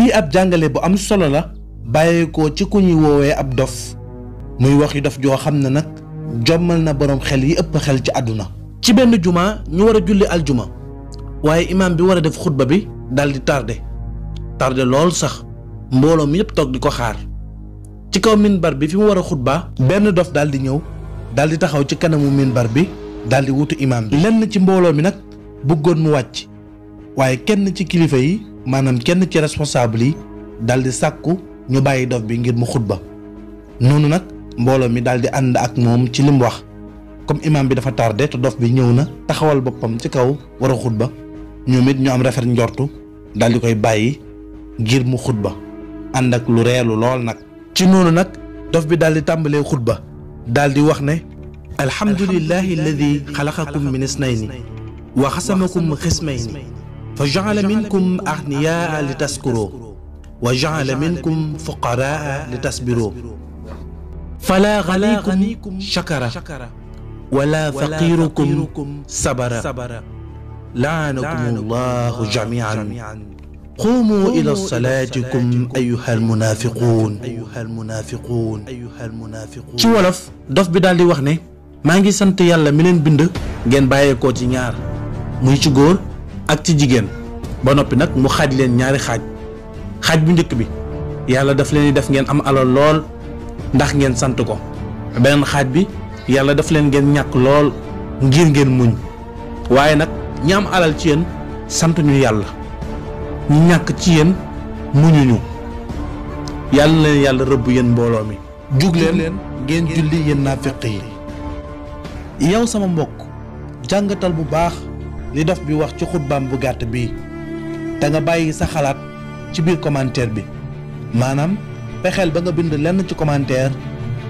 lii ab jàngale bu am solo la bàyyeekoo ci ku ñuy woowee ab dof muy waxi dof joo xam ne nag jommal na boroom xel yi ëpp xel ci àdduna. ci benn juma ñu war a julli aljuma waaye imaam bi war a def xutba bi daal di tardé lool sax mbooloo mi yëpp toog di ko xaar ci kaw minbar bi fi mu war a xutba benn dof daal di ñëw daal di taxaw ci kanamu minbar bi daal di wutu imaam bi. lenn ci mbooloo mi nag bëggoon mu wàcc waaye kenn ci kilifa yi maanaam kenn ci responsable yi daal di sàkku ñu bàyyi dof bi ngir mu xutba noonu nag mbooloo mi daal di ànd ak moom ci li mu wax comme imaam bi dafa tardé te dof bi ñëw na taxawal boppam ci kaw war a xutba ñoom it ñu am rafet njortu daal di koy bàyyi ngir mu xutba ànd ak lu reelu lool nag. ci noonu nag dof bi daal di tàmbalee xutba daal di wax ne alhamdulillahi alladi xalaqakum min isnayni wa xasamakum xismayni fa jaala minkum agniyaa li taskuro wa jaala minkum fuqaraa li tasbiro fala ganikum shakara wala faqirukum sabara laanakum allahu jamian qumu ila salaatikum ayuha almunafiquun ci wolof dof bi daal di wax ne maa ngi sant yàlla mi leen bind ngeen bàyyeekoo ci ñaar muy ci góor ak ci jigéen ba noppi nag mu xaaj leen ñaari xaaj bu njëkk bi yàlla daf leen di def ngeen am alal lool ndax ngeen sant ko beneen xaaj bi yàlla daf leen ngeen ñàkk lool ngir ngeen muñ waaye nag ñi am alal ci yéen sant ñu yàlla ñi ñàkk ci yéen muñuñu yàlla leen yàlla rëbb yéen mbooloo mi jug leen ngeen julli yéen naafiq yi yow sama mbokk jàngatal bu baax li dof bi wax ci xutbaam bu gàtt bii te nga bàyyi sa xalaat ci biir commentaire bi maanaam fexeel ba nga bind lenn ci commentaire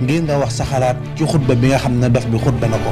ngir nga wax sa xalaat ci xutba bi nga xam ne dof bi xutba na ko